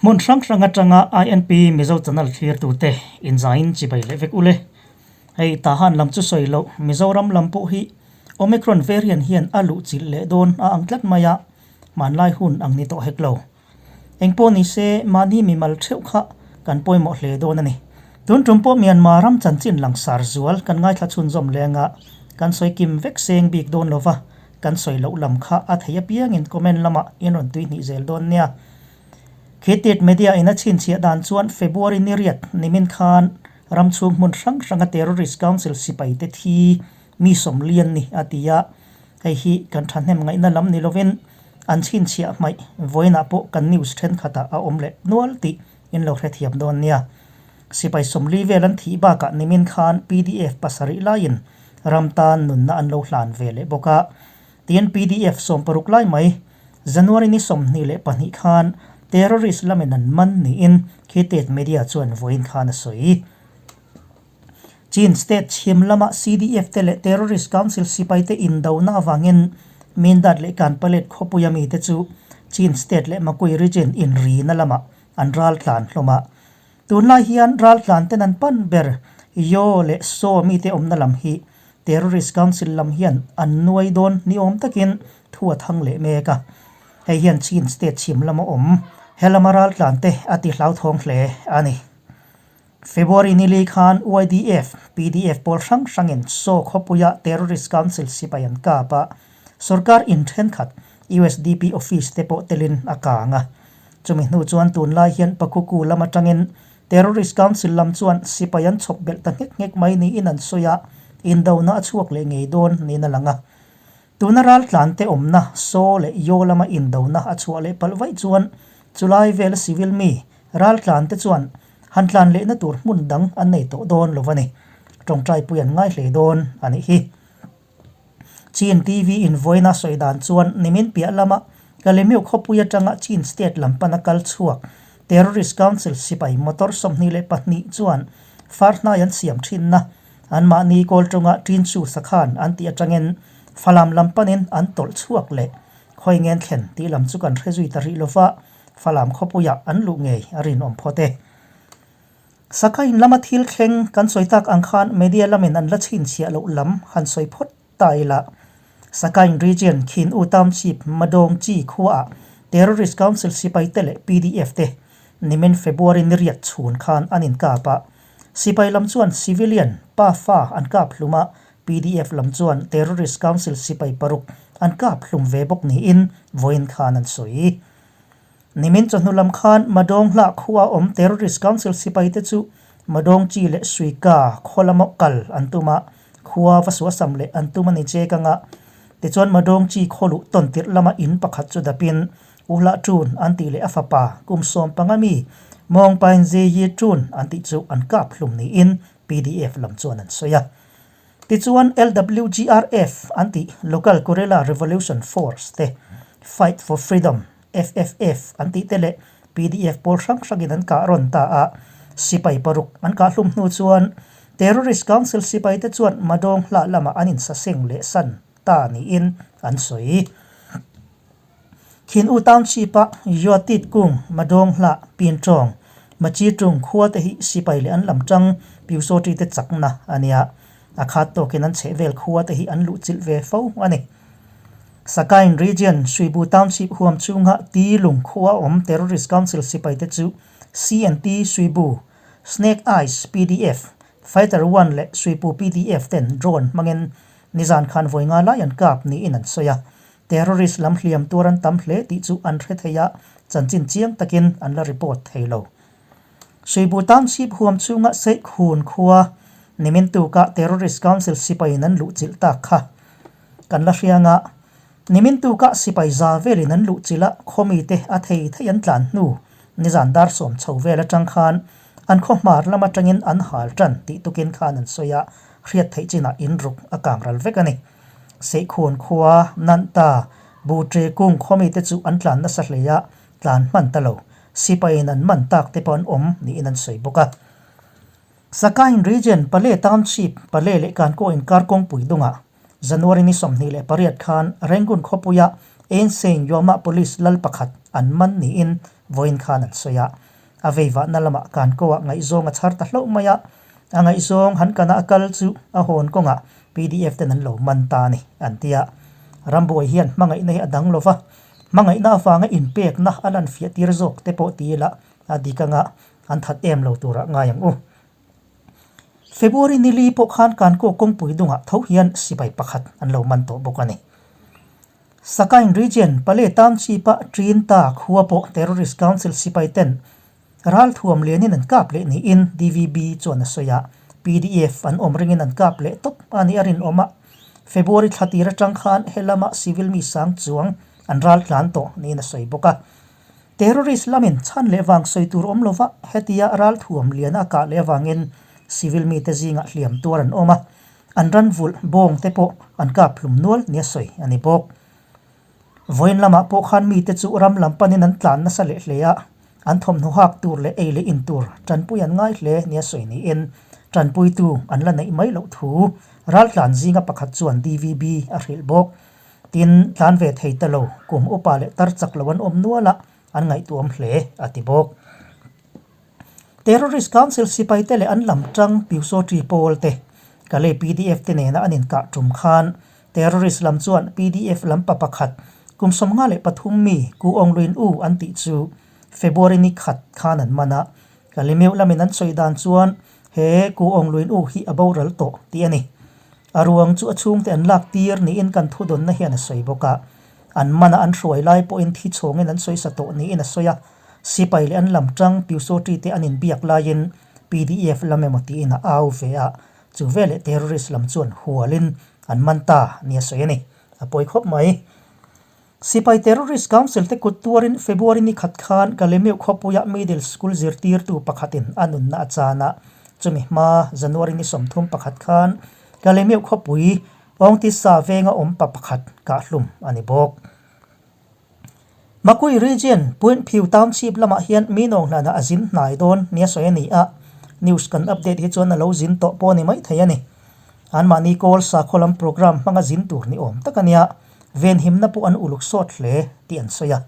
Hmun hrang hrang atanga INP Mizo channel thlirtute inzaiin chibai leh vek ule. Hei Tahan lam chu sawi loh Mizoram lam pawh hi Omicron variant hian a luh chilh leh dawn a ang tlat mai a, hmanlai hun ang ni tawh hek lo. Engpawh ni se mahni mimal theuh kha kan pawimawh hle dawn a ni. Tun tum pawh Myanmar ram chanchin langsar zual kan ngaithla chhunzawm leng a, kan sawi kim vek seng bik dawn lova, kan sawi loh lam kha a thei apiangin comment lamah in rawn tuihnih zel dawn nia. Khitit media in a chhinchhiah dan chuan February ni riat nimin khan ram chhung hmun hrang hranga terrorist council sipai te thi mi sawmlian ni a ti a, hei hi kan thahnem ngaihna lam ni lovin an chhinchhiah hmaih vawiinah pawh kan news thenkhatah a awm leh nual tih in lo hrethiam dawn nia. Sipai sawmli vel an thih bakah nimin khan pdf pasarih laiin ram tan nunna an lo hlan ve leh bawk a. Tin, pdf 16 lai mai January ni 22 khan terrorist lamin an man niin Khitet Media chuan vawiin khan a sawi. Chin State chhim lama CDF te leh Terrorist Council sipai te indona avangin Mindat leh Kanpalet khawpuia mite chu Chin State leh Makui Region inrina lamah an ral tlan hlawm a. Tunlai hian ral tlan ten an pan ber Yaw leh Saw mite awmna lam hi Terrorist Council lam hian an nuai dawn ni awm takin thu a thang leh mek a. Hei hian Chin State chhim lama awm he lama ral tlan te a ti hlauthawng hle a ni. February ni li khan YDF, pdf pawl hrang hrangin Saw khawpuia Terrorist Council sipai an kap a, sorkar in thenkhat usdp office te pawh telin a kang a. Chumi hnu chuan tunlai hian Pakuku lam atangin Terrorist Council lam chuan sipai an chhawp belh ta nghek nghek mai niin an sawi a, indona a chhuak leh ngei dawn niin a lang a. Tuna raltlan te awmna Saw leh Yaw lama indona a chhuah leh palh vaih chuan chulai vela civil mi raltlan te chuan han tlan lehna tur hmun dang an nei tawh dawn lo a ni. Tawngtaipui an ngai hle dawn a nih hi. Chin TV in vawiina sawi dan chuan nimin piah lama Kalemeu khawpui atanga Chin state lam pana kal chhuak Terrorist Council sipai motor 22 chuan far hnai an siam thinna anmahni kawl tawnga Chin Chu Sakhan an tih atangin Falam lam panin an tawlh chhuak leh khawi ngen thlen tih lam chu kan hre zui ta rih lova Falam khawpuiah an luh ngei a rinawm phawt e. Saka in lama thil thleng kan sawi tak ang khan media lamin an la chhinchhiah loh lam han sawi phawt ta ila. Sakain region Khin U Township Madawng Chi khuaah Terrorist Council sipai te leh pdf te nimin February ni riat chhun khan an inkap a. Sipai lam chuan civilian pa fa an kap hlum a, pdf lam chuan Terrorist Council sipai paruk an kap hlum ve bawk niin vawiin khan an sawi. Nimin chawhnu lam khan Madawng hlah khua awm Terrorist Council sipai te chu Madawng Chi leh Suika khaw lama kal an tum a, khua va suasam leh an tum a ni che kang a. Tichuan Madawng Chi khaw luh tawn tirh lama in pakhat chu dapin U Hlah Ṭun an tih leh a fapa kum 15 mi Mawng Pain Ze Yi Ṭun an tih chu an kap hlum niin pdf lam chuan an sawi a. Tichuan LWGRF an tih Local Guerrilla Revolution Force te, Fight for Freedom, FFF, an tih te leh pdf pawl hrang hrangin an kah rawn ta a, sipai paruk an kah hlum hnu chuan Terrorist Council sipai te chuan Madawng hlah lamah an insaseng leh san ta niin an sawi. Khin U Township-a Yuatit Kung, Madawng hlah, Pintawng, Machi Tung khua te hi sipai leh an lam tang Pyusawṭi te chakna a nia. A khat tawkin an chhehvel khua te hi an luhchilh ve fo a ni. Sakain Region, Suibu Township huam chhunga Ti Lung khua awm Terrorist Council sipai te chu CNT Suibu, Snake Eyes pdf, Fighter One leh Suipu pdf ten drone hmangin nizan khan vawi nga lai an kap niin an sawi a. Terrorist lam hliam tuar an tam hle tih chu an hre thei a, chanchin chiang takin an la report thei lo. Suibu Township huam chhunga Seikhun khua nimin tuka Terrorist Council sipaiin an luhchilh tak kha kan la hriang a, nimin tuka sipai za velin an luhchilh a, khawmite a thei thei an tlan hnu nizan dar sawm chho vel atang khan an khaw hmar lam atangin an hal tan tih tukin khan an sawi a, hriat theih chinah inruk a kang ral vek a ni. Seikhun khua Nanta Bu Tre Kung khawmite chu an tlan nasa hle a, tlan hman ta lo. Sipaiin an man tak te pawh an awm niin an sawi bawk a. Sakain Region Pale Township Pale leh Kankaw inkar kawngpui dungah January ni 28 khan Rangoon khawpuia Einsein Yuama Police lal pakhat an man niin Vawiin khan an sawi a. A veivahna lamah Kanko-ah ngaihzawng a chhar ta hlauh mai a, a ngaihzawng han kana a kal chu a hawn kawngah pdf ten an lo man ta a ni, an ti a. Rambuai hian hmangaihna hi a dang lo va, hmangaihna avanga inpekna a lan fiah tir zawk te pawh ti ila a dik anga an that em lo turah ngai ang u. February ni li pawh khan Kanko kawngpui dungah tho hian sipai pakhat an lo man tawh bawk a ni. Sakain Region, Pale Township-a Trinta khua pawh Terrorist Council sipai ten ralthuam lianin an kap leh niin DVB chuan a sawi a, pdf an awm ringin an kap leh tawp a nih a rinawm a. February thla tir atang khan helama civil mi sang chuang an raltlan tawh niin a sawi bawk a. Terrorist lamin chhan leh vang sawi tur awm lova hetia ralthuam liana a kah leh avangin civil mite zingah hliam tuar an awm a, An ran vulh bawng te pawh an kap hlum nual nia sawi a ni bawk. Vawiin lamah pawh khan mite chu ram lam panin an tlan nasa leh hle a, an thawmhnaw hak tur leh ei leh in tur tanpui an ngai hle nia sawi niin tanpuitu an la neih mai loh thu raltlan zinga pakhat chuan DVB a hrilh bawk. Tin, tlan ve thei ta lo, kum upa leh tar chak lo an awm nual a, an ngaihtuahawm hle a ti bawk. Terrorist Council sipai te leh an lam tang Pyusawṭi pawl te, Kalay pdf te nena an inkah tum khan Terrorist lam chuan pdf lam pa pakhat kum 53 mi Ku Aung Lwin U an tih chu February ni khat khan an man a. Kalay meuh lamin an sawi dan chuan he Ku Aung Lwin U hi a boral tawh tih a ni. A ruang chu a chhungte an lak tir niin kan thudawnna hian a sawi bawk a. An mana an hruai lai pawhin thi chhawngin an sawi sa tawh niin a sawi a. Sipai leh an lam tang Pyusawṭi te an inbiak laiin pdf lam emaw tiin a au ve a, chu veleh terrorist lam chuan hualin an man ta nia sawi a ni. A pawi khawp mai. Sipai Terrorist Council te kut tuarin February ni khat khan Kalemeu khawpuia Middle School zirtirtu pakhatin a nunna a chan a, chumi hma January ni 31 khan Kalemeu khawpui Awngtisa venga awm pa pakhat kahhlum a ni bawk. Makui Region, Puinphiu Township lamah hian mi nawnghlana a zin hnai dawn nia sawi a ni a, news kan update hi chuan a lo zin tawh pawh a ni maithei a ni. Anmahni kawl sakhaw lam programme hmanga zin tur ni awm tak a nia, venhimna pawh an uluk sawt hle tih an sawi a.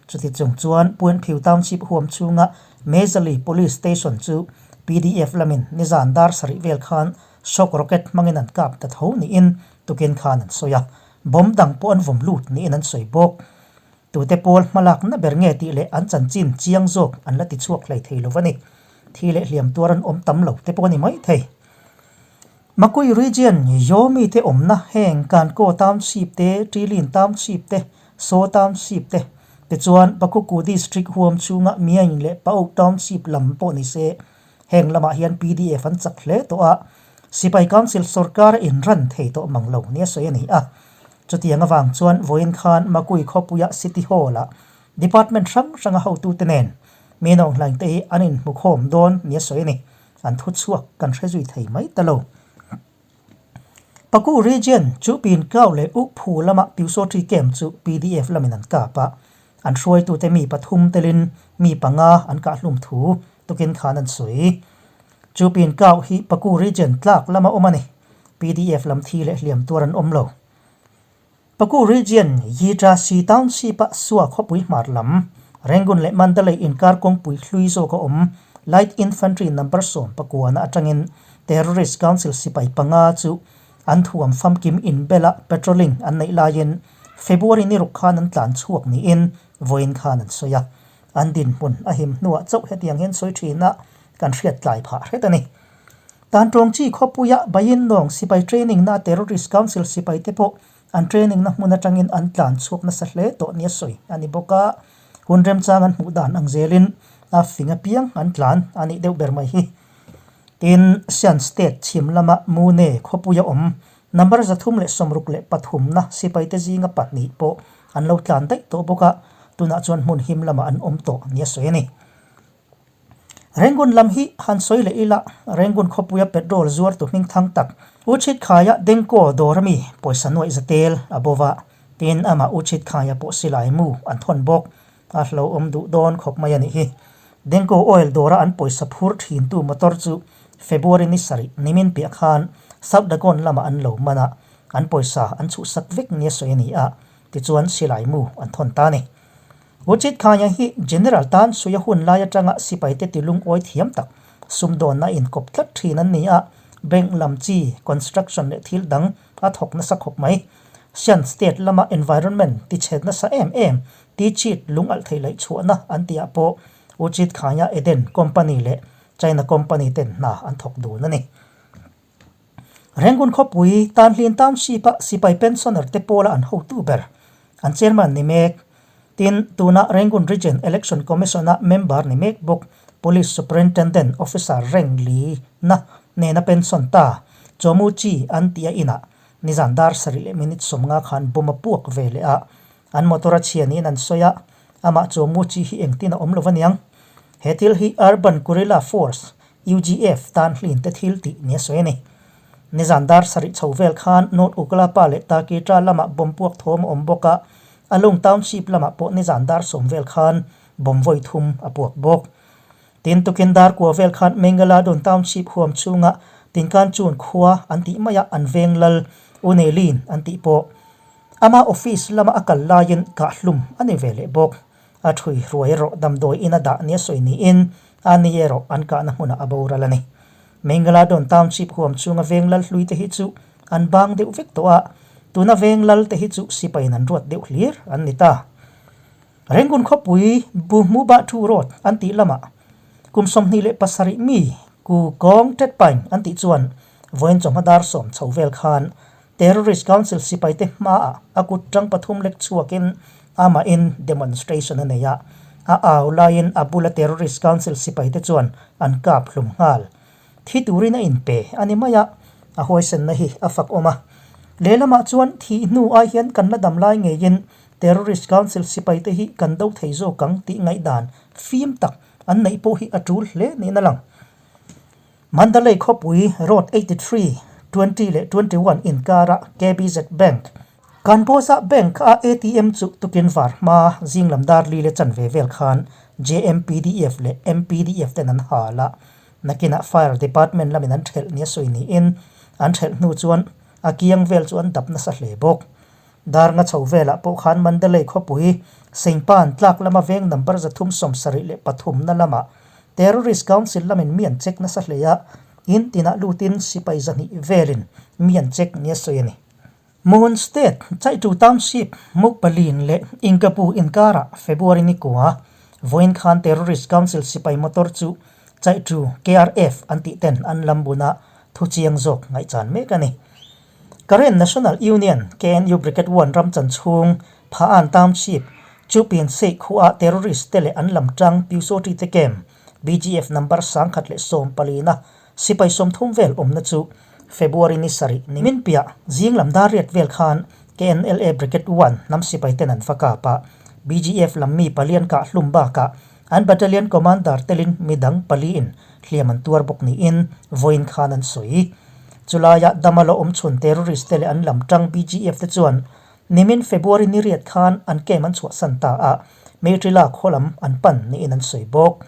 Chuti chung chuan Puinphiu Township huam chhunga Mezali Police Station chu pdf lamin nizan dar sarih vel khan shock rocket hmangin an kap ta tho niin tukin khan an sawi a. Bomb dang pawh an vawm lut niin an sawi bawk. Tute pawl hmalakna ber nge tih leh an chanchin chiang zawk an la tichhuak hlei thei lo a ni. Thi leh hliam tuar an awm tam lo te pawh a ni mai thei. Makui Region Yomi te awmna heng Kankaw Township te, Ṭilin Township te, Saw Township te, tichuan Pakuku District huam chhunga Myaing leh Pauk Township lam pawh ni se Heng lamah hian pdf an chak hle tawh a, Sipai Council sorkar a inran thei tawh mang lo nia sawi a ni a. Chutiang avang chuan vawiin khan Makui khawpuia City Hall-ah Department hrang hranga hotute nen mi nawnghlaing te hi an inhmukhawm dawn nia sawi a ni. An thuchhuak kan hre zui thei mai ta lo. Paku Region chu Pinkau leh Ukphu lama Pyusawṭi Camp chu pdf lamin an kap a, an hruaitute mi pathum telin mi panga an kahhlum thu tukin khan an sawi. Chu Pinkau hi Paku Region tlak lama awm a ni. Pdf lam thi leh hliam tuar an awm lo. Paku Region, Yitra Si Township-a Sua khawpui hmar lam, Rangoon leh Mandalay inkar kawngpui hlui zawk a awm, Light Infantry number 19 na atangin Terrorist Council sipai panga chu an thuam famkim inbela patrolling an neih laiin February ni ruk khan an tlan chhuak niin vawiin khan an sawi a. An dinhmun a him hnuah chauh hetiang hian sawi thin a, kan hriat tlai phah hret a ni. Tan tawng chi khawpuia Bayin Nawng sipai training na Terrorist Council sipai te pawh an training na hmun atangin an tlan chhuak nasa hle tawh nia sawi a ni bawk a, hun remchang an hmuh dan ang zelin a fing apiang an tlan a nih deuh ber mai hi. Tin, Shan State chhim lama Mune khawpuia awm number 363 na sipai te zinga pahnih pawh an lo tlan daih tawh bawk a, tunah chuan hmun him lamah an awm tawh nia sawi a ni. Rangoon lam hi han sawi leh ila, Rangoon khawpuia petrol zuartu hming thang tak U Chhit Khaia Dengkaw dawr ami pawisa nuaih za tel a bo va, tin amah U Chhit Khaia pawh silai mu an thawn bawk. A hlauhawm duh dawn khawp mai a nih hi. Dengkaw oil dawra an pawisa phur thintu motor chu February ni sarih nimin piah khan South Dagon lamah an lo man a, an pawisa an chhuhsak vek nia sawi a ni a, tichuan silai mu an thawn ta a ni. U Chit Khaya hi General tan suia hun lai atanga sipaite ti lungawi thiam tak sumdawnna inkawp tlat thin an ni a, bank lam chi, construction leh thil dang a thawk nasa khawp mai. Shan State lama environment ti chhet nasa em em, ti chit lungalh theih laih chhuahna an tihah pawh U Chit Khaya Eden Company leh China Company ten hna an thawk dun a ni. Rangoon khawpui Tanhlin Township-a sipai pensioner te pawla an hotu ber, an chairman ni mek. Tin, tuna Rangoon Region Election Commission-a member ni mek bawk Police Superintendent Officer Reng Li na nena pension ta Chomu Chi an tih a inah nizan dar sarih leh minute 50 khan bomb a puak ve leh a, an motor a chhia niin an sawi a, amah Chomu Chi hi engtin a awm lo aniang. He thil hi Urban Guerrilla Force, UGF, tan hlin te thil tih ni a sawi a ni. Nizan dar sarih chho vel khan North Ukalapa leh Takitra lamah bomb puak thawm a awm bawk a, Alung Township lamah pawh nizan dar 10 vel khan bomb vawi thum a puak bawk. Tin tukin dar kua vel khan Mengaladon Township huam chhunga Tinkanchun khua an tih maiah an veng lal Unelin an tih pawh ama office lama a kal laiin kahhlum a ni ve leh bawk. A thui hruai erawh damdawi ina dah nia sawi niin a ni erawh an kahna hmunah a boral a ni. Mengaladon Township huam chhunga veng lal hlui te hi chu an bang deuh vek tawh a, tuna veng lal te hi chu sipaiin an ruat deuh hlir an ni ta. Rangoon khawpui Buhmubahtu Road an tih lamah kum 27 mi Ku Kawng Tetpaing an tih chuan vawiin chawhma dar 10 chho vel khan Terrorist Council sipaite hmaah a kut tang pathum lek chhuakin amahin demonstration a nei a, a au laiin a bula Terrorist Council sipaite chuan an kap hlum nghal. Thi turin a inpe a ni mai a, a huaisenna hi a fak awm a. Lehlamah chuan thih hnu ai hian kan la dam lai ngeiin Terrorist Council sipaite hi kan do thei zawk ang tih ngaihdan fim tak an neih pawh hi a tul hle niin a lang. Mandalay khawpui Road 83, 20 leh 21 inkara KBZ Bank, Kanbawza Bank a ATM chu tukin var hma zing lam dar li leh chanve vel khan JMPDF leh MPDF ten an hal a, nakinah Fire Department lamin an thelh nia sawi niin an thelh hnu chuan a kiang vel chu an dap nasa hle bawk. Dar nga chho velah pawh khan Mandalay khawpui Sengpan tlak lama veng number 373 na lamah Terrorist Council lamin mi an check nasa hle a, in tinah lutin sipai 200 velin mi an check nia sawi a ni. Mon State Chaitu Township Mukpalin leh Inkapu inkarah February ni kua vawiin khan Terrorist Council sipai motor chu Chaitu KRF an tih ten an lam buna thu chiang zawk ngaihchan mek a ni. Karen National Union, KNU Brigade One ram chan chhung, Pha-an Township, Chupin Seih khuaa terrorist te leh an lam tang Pyusawṭi te camp, BGF number 1014 sipai 30 vel awmna chu February ni 7 ni min piah zing lam dar riat vel khan KNLA Brigade One hnam sipai ten an va kap a, BGF lam mi palian kah hlum bakah an battalion commander telin midang paliin hliam an tuar bawk niin vawiin khan an sawi. Chulaia dama la awm chhun terrorist te leh an lam tang BGF te chuan nimin February ni riat khan an camp an chhuahsan ta a, Meitrila khaw lam an pan niin an sawi bawk.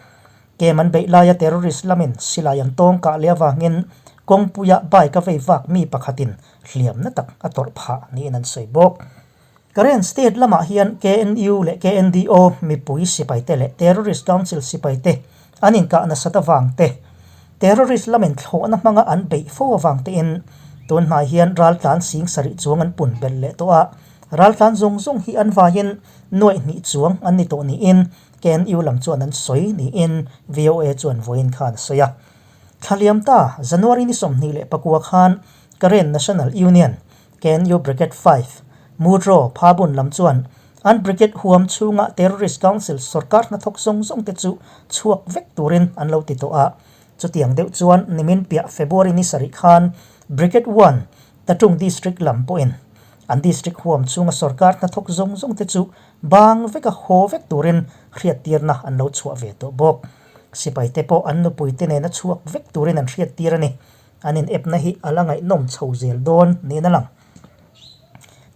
Camp an beih laia terrorist lamin silai an tawng kah leh avangin kawngpuia bike a vei vak mi pakhatin hliamna tak a tawrh phah niin an sawi bawk. Karen State lamah hian KNU leh KNDO mipui sipaite leh Terrorist Council sipaite an inkah nasat avang te, terrorist lamin thlawhna hmanga an beih fo avang tein tun hnai hian raltlan 7000 chuang an pun belh leh tawh a, raltlan zawng zawng hi an vaiin 2,000 chuang an ni tawh niin KNU lam chuan an sawi niin VOA chuan vawiin khan a sawi a. Thla liam ta January ni 29 khan Karen National Union KNU Brigade 5, Mudro, Phabun lam chuan an brigade huam chhunga Terrorist Council sorkar hnathawk zawng zawng te chu chhuak vek turin an lo ti tawh a. Chutiang deuh chuan nimin piah February ni sarih khan Brigade 1, Tatung District lam pawhin an district huam chhunga sorkar hnathawk zawng zawng te chu bang veka haw vek turin hriattirna an lo chhuah ve tawh bawk. Sipai te pawh an nupui te nena chhuak vek turin an hriattir a ni. An inepna hi a la ngaihnawm chho zel dawn niin a lang.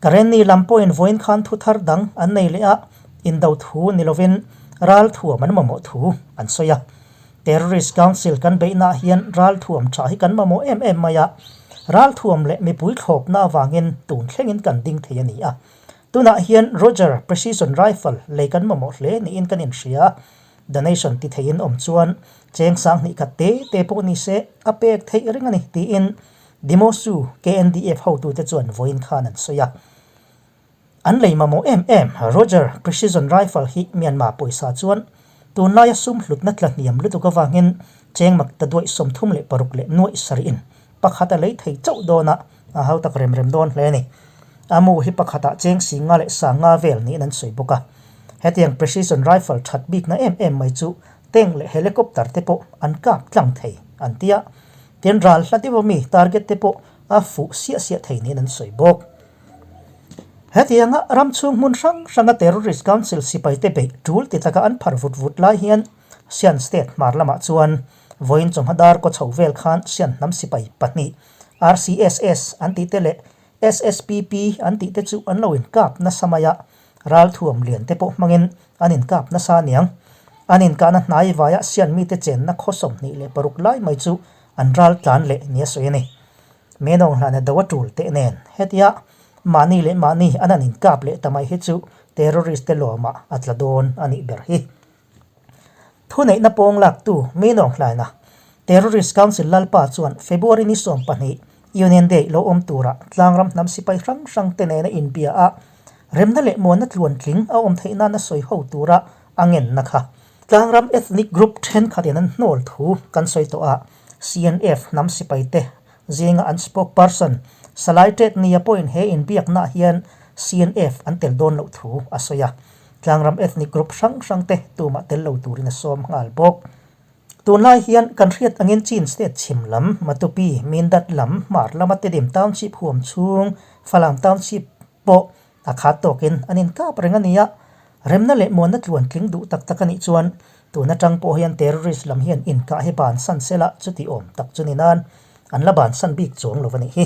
Karenni lam pawhin vawiin khan thu thar dang an nei leh a, indo thu ni lovin ral thuam an mamawh thu an sawi a. Terrorist Council kan beihnaah hian ral thuam tha hi kan mamawh em em mai a, ral thuam leh mipui thlawpna avangin tun thlengin kan ding thei a ni a. Tunah hian Roger Precision Rifle lei kan mamawh hle niin kan inhria. Donation ti theiin awm chuan cheng sanghnih khat te te pawh ni se a pek theih reng a ni tiin Dimosu KNDF hotute chuan vawiin khan an sawi a. An lei mamawh em em Roger Precision Rifle hi Myanmar pawisa chuan tunlaia sum hlutna tla hniam lutuk avangin cheng mak ta duaih 36 leh nuaih sarih in pakhat a lei thei chauh dawn a, a hau tak rem rem dawn hle a ni. A mu hi pakhatah cheng singa leh sanga vel niin an sawi bawk a. Hetiang Precision Rifle that bikna em em mai chu tank leh helicopter te pawh an kap tlang thei an ti a, tin ral hla deuh ami target te pawh a fuh siah siah thei niin an sawi bawk. Hetianga ram chhung hmun hrang hranga Terrorist Council sipaite beih tul ti taka an phar vut vut lai hian Sian State hmar lamah chuan vawiin chawhma dar kaw chho vel khan Sian hnam sipai pahnih RCSS an tih te leh SSPP an tih te chu an lo inkap nasa mai a, ralthuam lian te pawh hmangin an inkap nasa aniang. An inkahna hnai vaiah Sian mite chenna khaw 26 lai mai chu an ral tlan leh nia sawi a ni. Menawng hlana do a tul teh nen hetia mahni leh mahni an han inkap leh ta mai hi chu terrorist te lawmah a tla dawn a nih ber hi. Thuneihna pawng laktu Menawng hlana Terrorist Council Lalpa chuan February ni 12 Union Day lo awm tura tlangram hnam sipai hrang hrang te nena inbia a remna leh muanna tluantling a awm theih nana sawi ho tura a ngenna kha tlangram ethnic group thenkhatin an hnawl thu kan sawi tawh a. CNF hnam sipaite zinga an spokesperson Salai Tet Nia pawhin he inbiaknaah hian CNF an tel dawn loh thu a sawi a, tlangram ethnic group hrang hrangte tumah tel lo turin a sawm nghal bawk. Tunlai hian kan hriat angin Chin State chhim lam, Matupi, Mindat lam, Hmar lama Tedim Township huam chhung, Falam Township pawh A khat tawkin an inkap reng a ni a, remna leh muanna tluan tling duh tak tak a nih chuan tun atang pawh hian terrorist lam hian inkah hi bansan sela chuti awm tak chu ni nan an la bansan bik chuang lo a nih hi.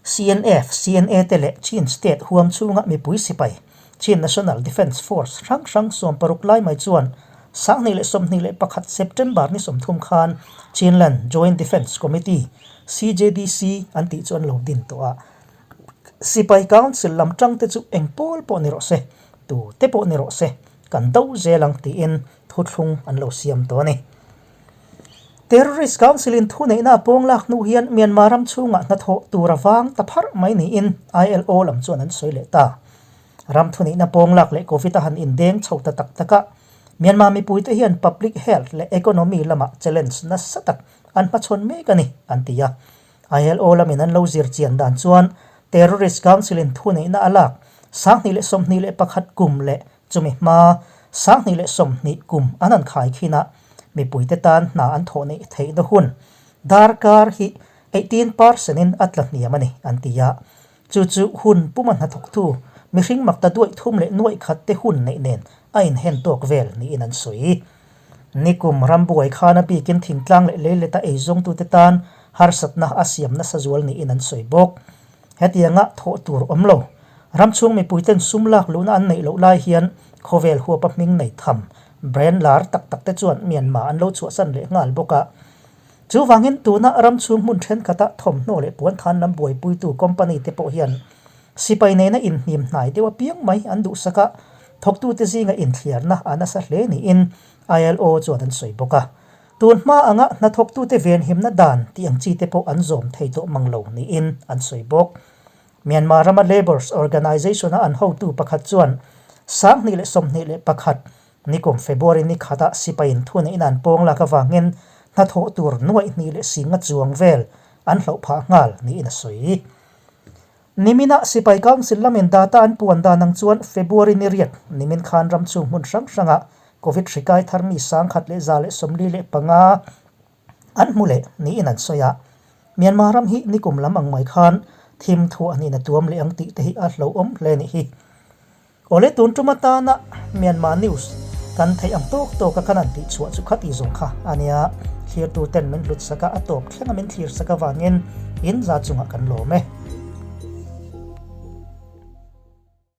CNF, CNA te leh Chin State huam chhunga mipui sipai, Chin National Defence Force hrang hrang 60 lai mai chuan 2021 September ni 30 khan Chinland Joint Defence Committee, CJDC, an tih chu an lo din tawh a. Sipai Council lam tangte chu eng pawl pawh ni rawh se, tu te pawh ni rawh se, kan do zel ang tiin thuthlung an lo siam tawh a ni. Terrorist Council in thuneihna a pawng lak hnu hian Myanmar ram chhungah hnathawh tur a vang ta pharh mai niin ILO lam chuan an sawi leh ta. Ram thuneihna pawng lak leh Covid a han indeng chho ta tak tak a, Myanmar mipuite hian public health leh economy lamah challenge nasa tak an hmachhawn mek a ni, an ti a. ILO lamin an lo zir chian dan chuan Terrorist Council in thuneihna a lak 2021 kum leh chumi hma 2020 kum an han khai khin a, mipuite tan hna an thawh neih theihna hun darkar hi 18 percent in a tla hniam a ni an ti a. Chu chu hun puma hnathawktu mihring makta duaih thum leh nuaih khat te hun neih nen a inhen tawk vel niin an sawi. Nikum rambuai khan a bikin thingtlang leh leileta eizawngtute tan harsatna a siam nasa zual niin an sawi bawk. Hetianga thawh tur awm lo, ramchhung mipuiten sum lak luhna an neih loh lai hian khawvel huapa hming nei tham brand lar tak tak te chuan Myanmar an lo chhuahsan leh nghal bawk a. Chuvangin tuna ramchhung hmun thenkhatah thawmhnaw leh puanthan lam buaipuitu company te pawh hian sipai nena inhnim hnai deuh apiang mai an duhsak a, thawktute zinga inthliarna a nasa hle niin ILO chuan an sawi bawk a. Tun hma anga hnathawktute venhimna dan tih ang chi te pawh an zawm thei tawh mang lo niin an sawi bawk. Myanmar rama Labours Organisation-a an hotu pakhat chuan 2021 Nikum February ni khatah sipaiin thuneihna an pawng lak avangin hnathawh tur nuaih hnih leh singa chuang vel an hloh phah nghal niin a sawi. Niminah Sipai Council lamin data an puan dan ang chuan February ni riat nimin khan ram chhung hmun hrang hrangah Covid hri kai thar mi 1145 an hmu leh niin an sawi a. Myanmar ram hi nikum lam ang mai khan thim thuah niin a tuam leh ang tih te hi a hlauhawm hle nih hi. Awle tun tum atana Myanmar news kan theih ang tawk tawk a kan han tih chhuah chu khati zawng kha a nia. Thlirtu ten min hlut sak a, a tawp thleng a min thlir sak avangin in za chungah kan lawm e.